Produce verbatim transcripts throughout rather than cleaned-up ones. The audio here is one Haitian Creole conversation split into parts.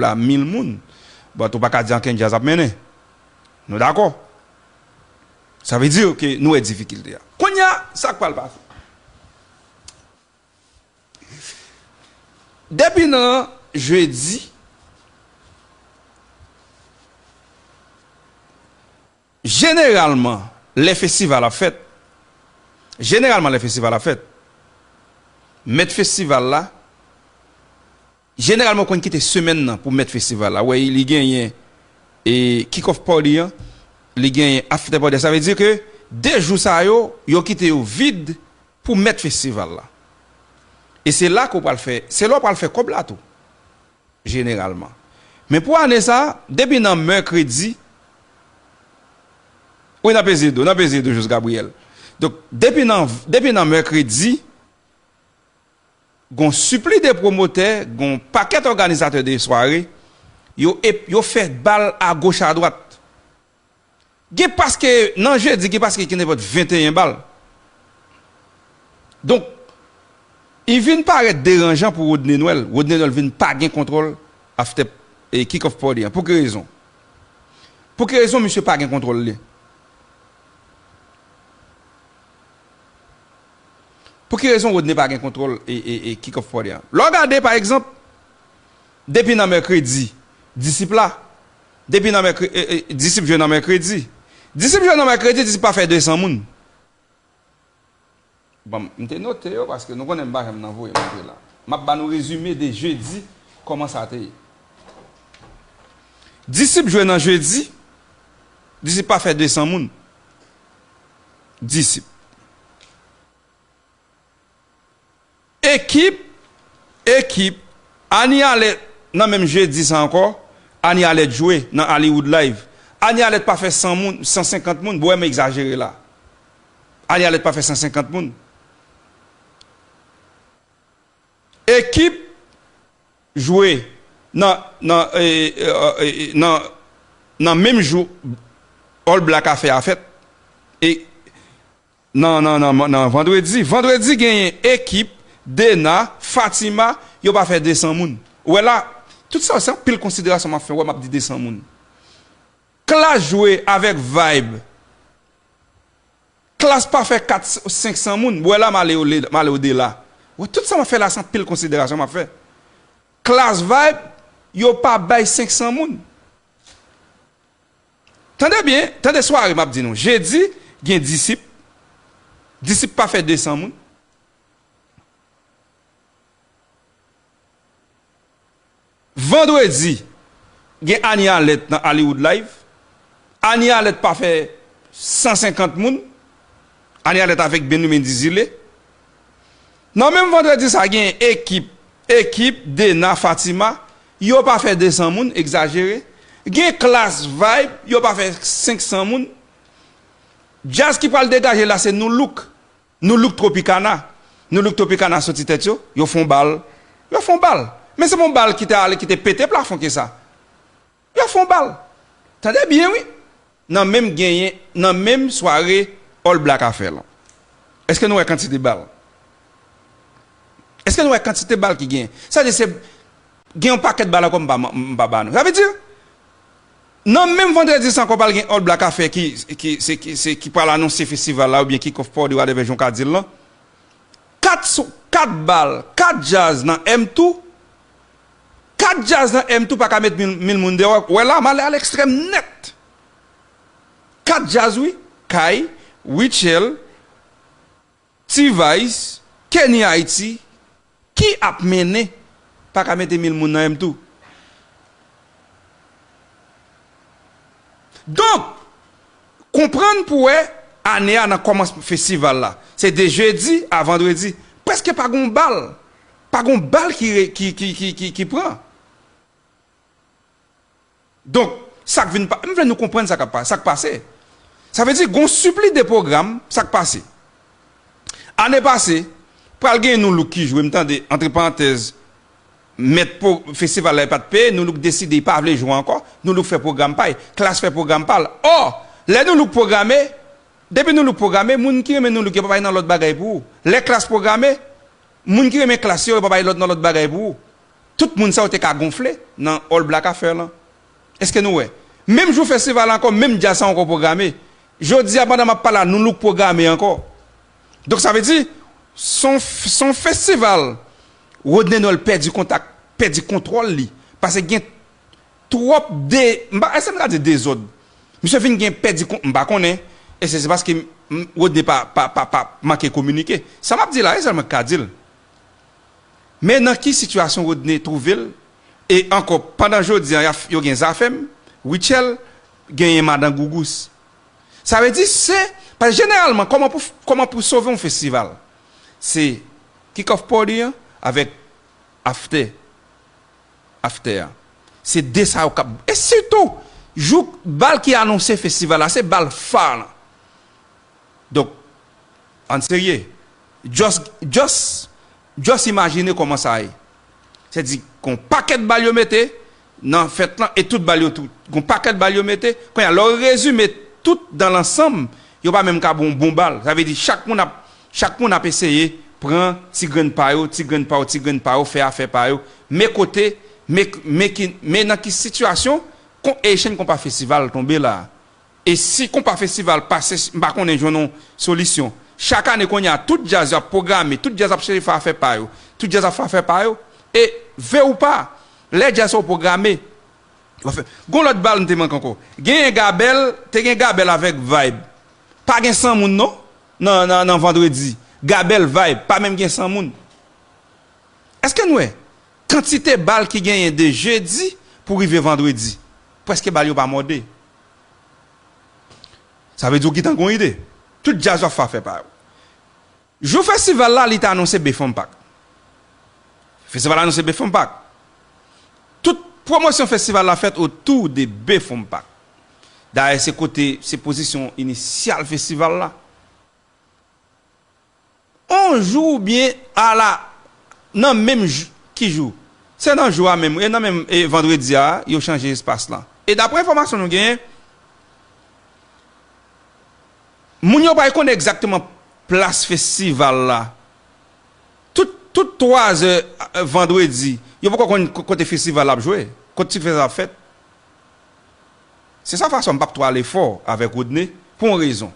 la mil moun. But ou pa ka di ankenn djaz ap mennen. Nou dakò? Sa vle di ke nou wè difikilte a. Kounye a, sa k pral pase? Depi nan jedi, jeneralman, lè festival ap fèt, jeneralman, lè festival ap fèt, mèt festival la, jeneralman, konn kite semèn nan pou mèt festival la. Wè, li genyen e kick-off party an, li genyen after party. Sa vle di ke de jou sa yo, yo kite yo vid pou mèt festival la. E se la ke w pral fè, se la w pral fè kòb la tou, jeneralman. Men pou ane sa, depi nan mèkredi, wi, n ap peze do, n ap peze do, Jos Gabriel. Donk, depi nan, depi nan mèkredi, gon sipli de pwomotè, gon pakèt òganizatè de sware, yo, ep-, yo fè bal agoch adwat. Gen paske, nan jedi, gen paske gen nenpòt venteyen bal. Donk, li vin parèt deranjan pou Rodney Noël. Rodney Noël vin pa gen kontwòl after, e, kick-off party an. Pou ki rezon? Pou ki rezon misye pa gen kontwòl li? Pou ki rezon Rodney pa gen kontwòl e, e, e kick-off party an? Lè w gade, pa egzanp, depi nan mèkredi, Disip la, depi nan mèkre-, e, e, Disip jwe nan mèkredi. Disip jwe nan mèkredi, Disip pa fè de san moun. Bon, m te note yo paske nou konnen m pa janm nan voye montre la. M ap ba nou rezime de jedi, kòman sa te ye. Disip jwe nan jedi, Disip pa fè de san moun. Disip. Ekip, ekip, Anie Alerte nan menm jedi sa ankò, Anie Alerte jwe nan Hollywood Live. Anie Alerte pa fè san moun, san senkant moun, bon, wè m egzajere la. Anie Alerte pa fè san senkant moun. Ekip jwe nan, nan, e, e, e, nan, nan menm jou All Black Affair a fèt. E nan, nan, nan, nan vandredi. Vandredi genyen Ekip, Dena, Fatima, yo pa fè de san moun. Ou wè la, tout sa, se anpil konsiderasyon m ap fè, wè m ap di de san moun. Klass jwe avèk Vibe. Klass pa fè kat, senk san moun. Ou wè la, m ale o le-, m ale odela. Ou wè, tout sa m ap fè la, se anpil konsiderasyon m ap fè. Klass Vibe, yo pa bay senk san moun. Tande byen, tande sware m ap di nou. Jedi, gen Disip. Disip pa fè de san moun. Vandredi, gen Anie Alerte nan Hollywood Live. Anie Alerte pa fè san senkant moun. Anie Alerte avèk Benjamin Dizile. Nan menm vandredi sa, gen Ekip, Ekip, Dena, Fatima. Yo pa fè de san moun, egzajere. Gen Klass Vibe, yo pa fè senk san moun. Djaz ki pral degaje la, se Nu Look. Nu Look Tropicana. Nu Look Tropicana soti tèt yo, yo fè yon bal. Yo fè yon bal. Men se pa yon bal ki te ale, ki te pete plafon ke sa. Yo fè yon bal. Tande byen, wi. Nan menm genyen, nan menm sware All Black Affair lan. Èske nou wè kantite bal? Èske nou wè kantite bal ki genyen? Sa vle di se gen yon pakèt bal ankò m pa, m pa ba nou. Sa vle di, nan menm vandredi sa ankò, pral gen All Black Affair ki, ki, se, ki, se, ki pral anonse festival la oubyen kick-off party, whatever jan w ka di l lan. Kat sou, kat bal, kat djaz nan M two, kat djaz nan M two pa ka met mil, mil moun deyò. Wè la, m ale a lekstrèm nèt. Kat djaz, wi. Kay, Rutshelle, T-Vice, Kenny Haiti, ki ap mennen pa ka mete mil moun nan M two. Donk, konprann pou wè ane a nan kòmansman festival la. Se de jedi a vandredi. Prèske pa gon bal. Pa gon bal ki re-, ki, ki, ki, ki, ki pran. Donk, sa k vin pa-, m vle nou konprann sa k ap pa-, sa k pase. Sa vle di, gon sipli de pwogram, sa k pase. Ane pase, pral gen Nu Look ki jwe, m tande, antre parantèz, mèt pwo-, festival la pa t peye, Nu Look deside li pa vle jwe ankò, Nu Look fè pwogram pa l, Klass fè pwogram pa l. Ò, lè Nu Look pwograme, depi Nu Look pwograme, moun ki renmen Nu Look yo pa bay nan lòt bagay pou ou. Lè Klass pwograme, moun ki renmen Klass yo, yo pa bay lòt nan lòt bagay pou ou. tout moun sa yo te ka gonfle nan All Black Affair lan. Èske nou wè? Menm jou festival la ankò, menm djaz sa ankò pwograme. Jodi a, pandan m ap pale a, Nou Look pwograme ankò. Donk, sa vle di, se yon, se yon festival Rodney Noël pèdi kontak, pèdi kontwòl li. Paske gen twòp de, m pa, èske m ka di dezòd? Misye vin gen pèdi kon-, m pa konnen. E se, se paske m, m, Rodney pa, pa, pa, pa manke kominike. Sa m ap di la, e sèlman k ka di l. Men nan ki sitiyasyon Rodney twouve l? E ankò, pandan jodi a, y a, yo gen Zafèm, Rutshelle, genyen Madan Gougous. Sa vle di, se, paske jeneralman, kòman pou, kòman pou sove yon festival? Se kick-off party an avèk after, after a. Se de sa yo k ap, e sitou, jou bal ki anonse festival la, se bal fa lan. Donk, ann serye. Just, just, just imajine kòman sa ye. Se di, gon pakèt bal yo mete nan fèt lan, e tout bal yo tou. Gon pakèt bal yo mete. Kounye a, lè w rezime tout dan lansanm, yo pa menm ka ba w bon bal. Sa vle di, chak moun ap, chak moun ap eseye pran ti grenn pa yo, ti grenn pa yo, ti grenn pa yo, fè afè pa yo. Men kote, men, men ki, men nan ki sitiyasyon, kon, Haitian Compas Festival tonbe la. E si konpa festival pase, m pa konnen jwenn yon solisyon. Chak ane kounye a, tout djaz yo ap pwograme, tout djaz ap chèche fè afè pa yo, tout djaz ap fè afè pa yo. E vle ou pa, lè djaz sa yo pwograme, yo ap fè. Gon lòt bal m te manke ankò. Genyen Gabèl, te gen Gabèl avèk Vibe. Pa gen san moun non, nan, nan, nan Vandredi. Gabèl, Vibe, pa menm gen san moun. Èske n wè kantite bal ki genyen de jedi pou rive vandredi? Prèske bal yo pa mòde. Sa vle di w gentan gon ide. Tout djaz yo ap fè afè pa yo. Jou festival la, li te anonse Befon Pak. Festival la anonse Befon Pak. Tout pwomosyon festival la fèt otou de Befon Pak. Dayè, se kote, se pozisyon inisyal festival la. On jou oubyen a la, nan menm jou, ki jou? Se nan jou a menm, e nan menm, e vandredi a, yo chanje espas lan. E daprè enfòmasyon nou genyen, moun yo pa konnen egzakteman plas festival la. Tout, tout twazè, e, vandredi, yo poko konn ko-, kote festival la ap jwe, kote ti festival ap fèt. Se sa fason m p ap twò ale fò avèk Rodney, pou yon rezon.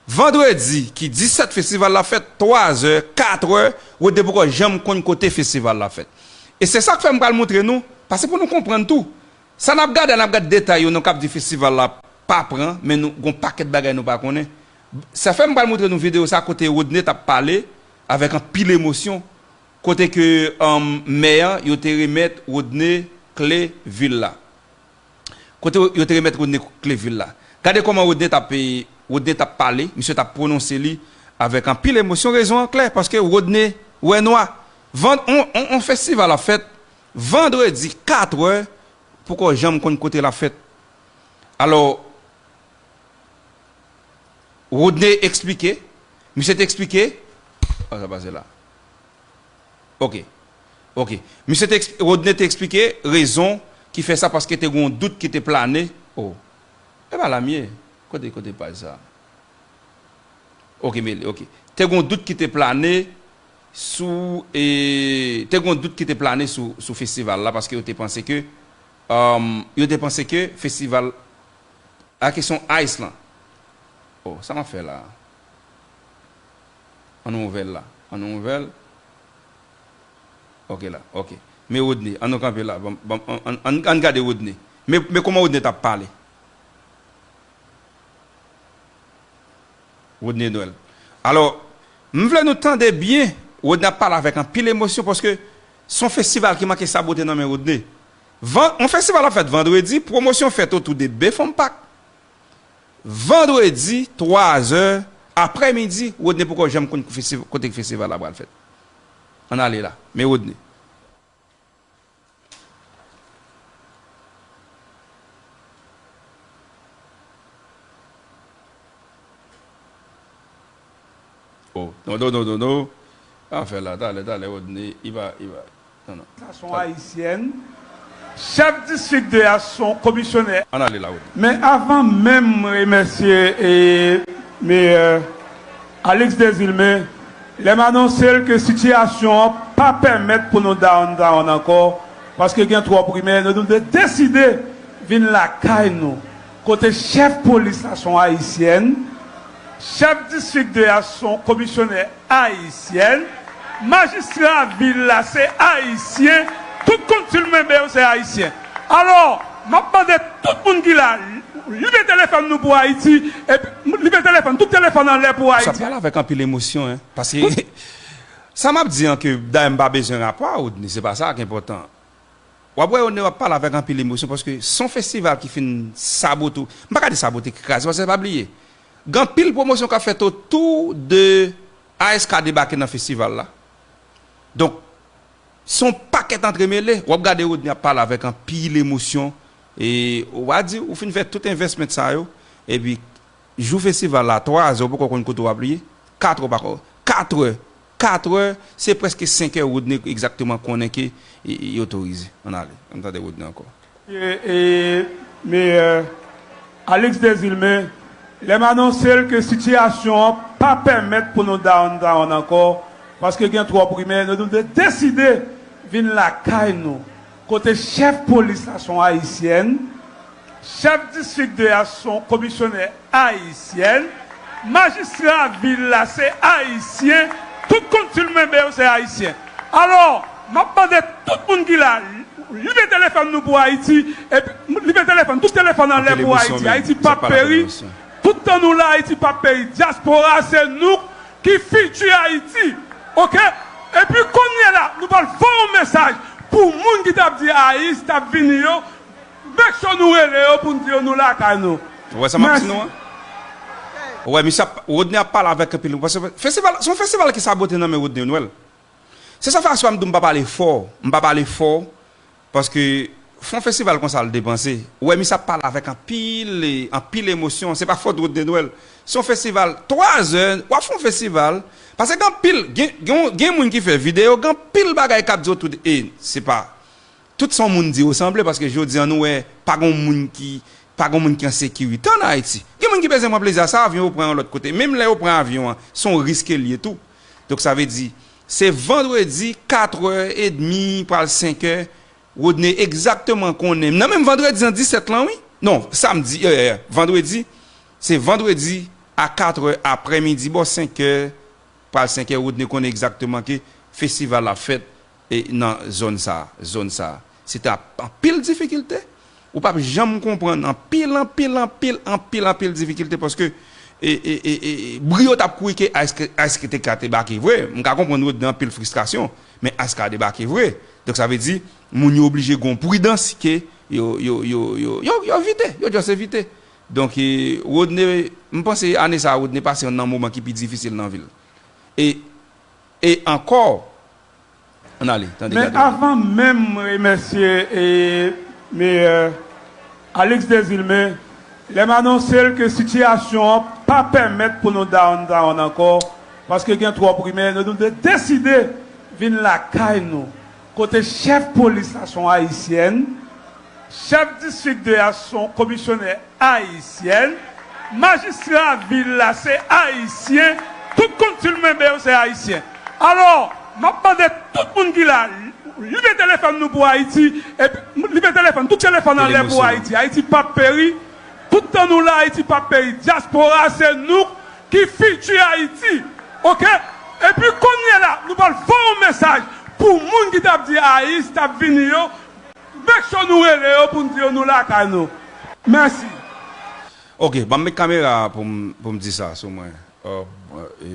Vandredi, ki disèt, festival la fèt, twazè, katrè, Rodney poko janm konn kote festival la fèt. E se sa k fè m pral montre nou, paske pou nou konprann tou, sa n ap gade a, n ap gade detay yo, nou k ap di festival la pa pran, men nou, gon pakèt bagay nou pa konnen. Sa fè m pral montre nou videyo sa kote Rodney t ap pale avèk anpil emosyon, kote ke, um, mè an, yo te remèt Rodney kle vil la. Kote yo te remèt Rodney kle vil la. Gade kòman Rodney t ap, e, Rodney t ap pale, misye t ap pwononse li avèk anpil emosyon, rezon an klè, paske Rodney wè nwa. Vann-, on, on, on festival ap fèt, vandredi, katrè, poko janm konn kote l ap fèt. Alò, Rodney eksplike, misye te eksplike, oh, sa pase la. Ok. Ok. Misye te eksp-, Rodney te eksplike rezon ki fè sa, paske te gen yon dout ki te plane. Oh. E pa la m ye. Kote, kote paj sa? Ok, mele, ok. Te gen yon dout ki te plane sou, e, te gen yon dout ki te plane sou, sou festival la, paske yo te panse ke, um, yo te panse ke festival, a kesyon ice lan. Oh, sa m ap fè la? Ann ouvè l la. Ann ouvè l. Ok la, ok. Men Rodney, ann nou kanpe la. Ban, ban, ann, ann, ann gade Rodney. Men, men kòman Rodney t ap pale. Rodney Noël. Alò, m vle nou tande byen, Rodney ap pale avèk anpil emosyon, paske se yon festival ki manke sabote nan men Rodney. Van-, yon festival ap fèt vandredi, pwomosyon fèt otou de Befon Pak. Vandredi, twazè, aprèmidi, Rodney poko janm konn festi-, kote festival la pral fèt. Ann ale la, men Rodney. Oh, non, non, non, non, non. Afè la, talè, talè, Rodney, i va, i va. Non, non. Sa se yon ayisyèn. Chèf distrik de a se yon komisyonè. Ann ale la, Rodney. Men avan menm mwen remèsye, e, meyè Alix Desilme, lè m anonse l ke sitiyasyon an pa pèmèt pou nou downtown ankò, Paske gen twòp rimè, nou, nou te deside vin lakay nou, kote chèf polis la se yon Ayisyèn, chèf distrik de a se yon komisyonè ayisyèn, majistra vil la se Ayisyen, tout kont Silmenbe yo se Ayisyen. Alò, m ap mande tout moun ki la, limen telefòn nou pou Ayiti, epi limen telefòn, tout telefòn anlè pou Ayiti. Sa pral avèk anpil emosyon, en, paske sa m ap di an ke dayè m pa bezwen rapò a Rodney, se pa sa k enpòtan. W ap wè Rodney ap pale avèk anpil emosyon paske se yon festival ki fin sabote, m pa ka di sabote, ki kraze, paske pa bliye, gen anpil pwomosyon k ap fèt otou de A S K debake nan festival la. Donk, se yon pakèt antremele. W ap gade Rodney ap pale avèk anpil emosyon. E w a di ou fin fè tout envèsman sa yo. Epi, jou festival la, twa zè, ou poko konn kote w ap ye. Katrè, ou pa konn. Katrè. Katrè, se prèske senkè Rodney egzakteman konnen ke e, e, e otorize. Ann ale. Ann tande Rodney ankò. E, e, Meyè Alix Desilmen, lè m anonse l ke sitiyasyon an pa pèmèt pou nou downtown ankò, paske gen twòp rimè, nou, nou te deside vin lakay nou, kote chèf polis la se yon Ayisyèn, chèf distrik de a se yon komisyonè ayisyèn, majistra vil la se Ayisyen, tout kont Silmenbe yo se Ayisyen. Alò, m ap mande tout moun ki la, limen telefòn nou pou Ayiti, epi limen telefòn, tout telefòn anlè pou Ayiti. Ayiti p ap peri. Tout tan nou la, Ayiti p ap peri. Dyaspora, se nou ki fiti Ayiti. Oke? Epi kounye la, nou pral voye yon mesaj pou moun ki t ap di Ayis t ap vini yo. Make sure nou rele yo pou n di yo nou lakay nou. Ou wè sa m ap di nou an? Ou wè, misye ap, Rodney ap pale avèk anpil, paske festival, se yon festival ki sabote nan men Rodney Noël. Se sa fè aswè a m di w m pa pale fò, m pa pale fò, paske fè yon festival konsa l depanse. Ou wè, misye ap pale avèk anpil, anpil emosyon, se pa fòt Rodney Noël. Se yon festival, twa zè, w ap fè yon festival, paske gen anpil, gen, gen, gen moun ki fè videyo, gen anpil bagay k ap di yo tout, e se pa Tout sa yon moun di yo sanble, paske jodi a nou wè pa gen moun ki, pa gen moun ki an sekirite ann Ayiti. Gen moun ki bezwen pran plezi a sa, avyon yo pran yon lòt kote. Menm lè yo pran avyon an, se yon risk ke l ye tou. Donk sa vle di, se vandredi, katrè edmi, pral senkè, Rodney egzakteman konnen. Nan menm vandredi an disèt lan, wi. Non, samdi, eh, eh, eh, vandredi, se vandredi a katrè aprèmidi, bò senkè, pral senkè, Rodney konnen egzakteman ke festival la ap fèt e nan zòn sa, zòn sa. Se te ap anpil difikilte. Ou p ap janm konprann anpil, anpil, anpil, anpil, anpil difikilte paske e, e, e, e, bri yo t ap kouri ke A S K, A S K te ka debake vre. M ka konprann Rodney anpil fristrasyon, men A S K debake vre. Donk sa vle di, moun yo oblije gen yon pridans ke yo, yo, yo, yo, yo, yo evite, yo just evite. Donk, e, Rodney, m panse ane sa a, Rodney pase youn nan moman ki pi difisil nan vi l. E, e ankò, ann ale, tande, gade. Men avan menm m remèsye, e, Meyè Alix Desilmen, lè m anonse l ke sitiyasyon an pa pèmèt pou nou downtown ankò, paske gen twòp rimè, nou, nou te deside vin lakay nou, kote chèf polis la se yon Ayisyèn, chèf distrik de a se yon komisyonè ayisyèn, majistra vil la se Ayisyen, tout kont Silmenbe yo se Ayisyen. Alò, m ap mande tout moun ki la, limen telefòn nou pou Ayiti, epi limen telefòn, tout telefòn anlè pou Ayiti. Ayiti p ap peri. Tout tan nou la, Ayiti p ap peri. Dyaspora, se nou ki fiti Ayiti. Oke? Epi kounye la, nou pral voye yon mesaj pou moun ki t ap di Ayis t ap vini yo. Make sure nou rele yo pou n di yo nou lakay nou. Mèsi. Ok, ban m met kamera a pou m, pou m di sa sou mwen. Euh, euh, e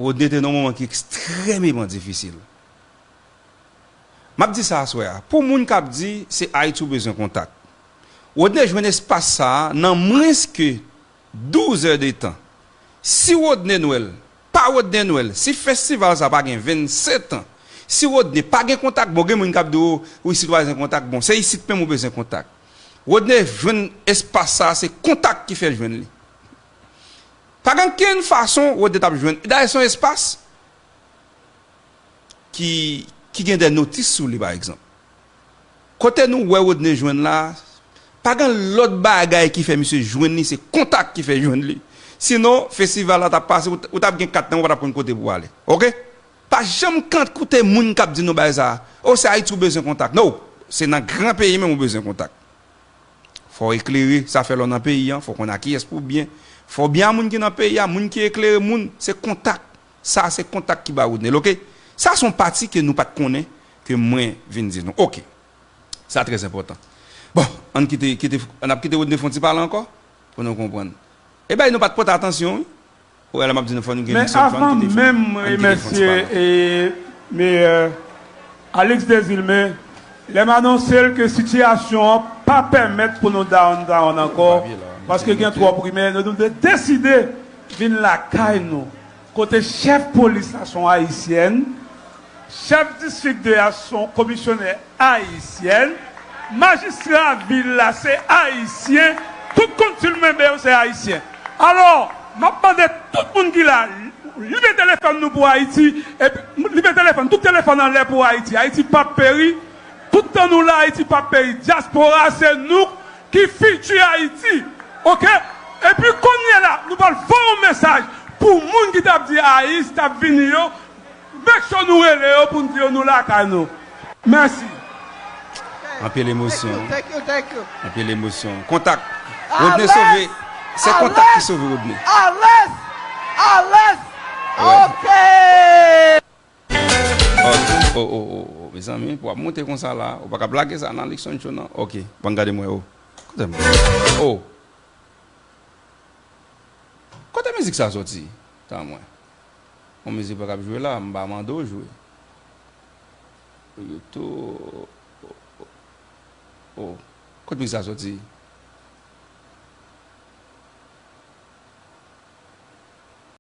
Rodney te nan yon moman ki ekstrèmeman difisil. M ap di sa aswè a. Pou moun k ap di se Ayiti ou bezwen kontak, Rodney jwenn espas sa a nan mwens ke douz è de tan. Si Rodney Noël pa Rodney Noël, si festival sa pa gen vennsenk an, si Rodney pa gen kontak bon, gen moun k ap di w, wi, si l pa gen kontak bon, se isit menm ou bezwen kontak. Rodney jwenn espas sa, se kontak ki fè l jwenn li. Pa gen okenn fason Rodney t ap jwenn. Dayè, se yon espas ki, ki gen de notis sou li, pa egzanp. Kote nou wè Rodney jwenn la, Pa gen lòt bagay ki fè misye jwenn li, se kontak ki fè jwenn li. Sinon, festival la t ap pase, ou t ap gen kat nan men w, ou pa t ap konn kote pou w ale. Oke? Pa janm kont koute moun k ap di nou bagay sa a. O, se Ayiti ou bezwen kontak. No! Se nan gran peyi menm ou bezwen kontak. Fò w eklere, sa fè lè w nan peyi a, fò w konn a kiyès pou w byen. Fò w byen a moun ki nan peyi a, moun ki eklere moun, se kontak. Sa se kontak ki ba Rodnel, oke? Sa se yon pati ke nou pa t konnen, ke mwen vin di nou. Oke. Sa trè enpòtan. Bon, ann kite, kite, ann ap kite Rodney fè yon ti pale ankò, pou nou konprann. E bay nou pa t pote atansyon, wi. Ou wè, la m ap di nou, fò nou gen Nixon, fò nou kite, ann kite fè yon ti pale. Men avan menm mwen remèsye, e, meyè Alix Desilmen, lè m anonse l ke sitiyasyon an pa pèmèt pou nou downtown ankò, paske gen twòp rimè, nou, nou te deside vin lakay nou, kote chèf polis la se yon Ayisyèn, chèf distrik de a se yon komisyonè ayisyèn, majistra vil la se ayisyen, tout konsèy menm yo se ayisyen. Alò, m ap mande tout moun ki la, limen telefòn nou pou Ayiti, epi limen telefòn, tout telefòn anlè pou Ayiti. Ayiti p ap peri, tout tan nou la, Ayiti p ap peri. Dyaspora, se nou ki fiti Ayiti. Oke? Epi kounye a la, nou pral voye yon mesaj pou moun ki t ap di Ayis t ap vini yo. Make sure nou rele yo pou n di yo nou lakay nou. Mèsi. Anpil emosyon. Thank you, thank you, thank you. Anpil emosyon. Kontak. Rodney sove. Se kontak ki sove Rodney. Alès! Alès! Alès! Oke! Oh, oh, oh, oh, mezanmi, pou w ap monte konsa la, ou pa ka blage sa nan Alixon Show, non. Oke, ban m gade mwen, oh. Kote m? Oh. Kote mizik sa soti? Tan mwen. Yon mizik pa k ap jwe la, m pa mande w jwe. YouTube. Oh. Kote mizik sa soti?